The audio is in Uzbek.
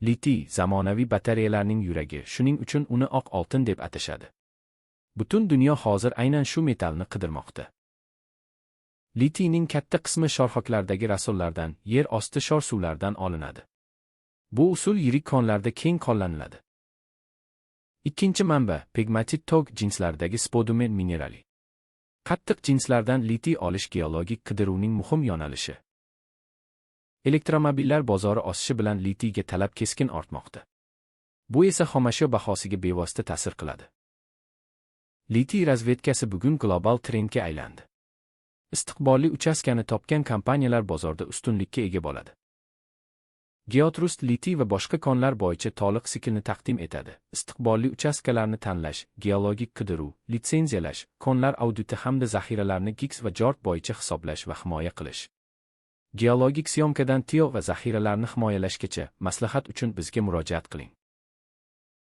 Litiy zamonaviy batareyalarning yuragi, shuning uchun uni oq oltin deb atashadi. Butun dunyo hozir aynan shu metallni qidirmoqda. Litiyning katta qismi shorxoklardagi rasollardan, yer osti shor suvlardan olinadi. Bu usul yirik konlarda keng qo'llaniladi. Ikkinchi manba pegmatit tog' jinslaridagi spodumen minerali. Qattiq jinslardan litiy olish geologik qidiruvning muhim yo'nalishi. Elektromobillar bozori o'sishi bilan litiyga talab keskin ortmoqda. Bu esa xomashyo bahosiga bevosita ta'sir qiladi. Litiy razvedkasi bugun global trendga aylandi. Istiqbolli uchastkani topgan kompaniyalar bozorda ustunlikka ega bo'ladi. Geotrust litiy va boshqa konlar bo'yicha to'liq siklni taqdim etadi. Istiqbolli uchastkalarni tanlash, geologik qidiruv, litsenziyalash, konlar auditi hamda zaxiralarni GICS va JORC bo'yicha hisoblash va himoya qilish. Geologik syomkadan TIO va zaxiralarni himoyalashgacha maslahat uchun bizga murojaat qiling.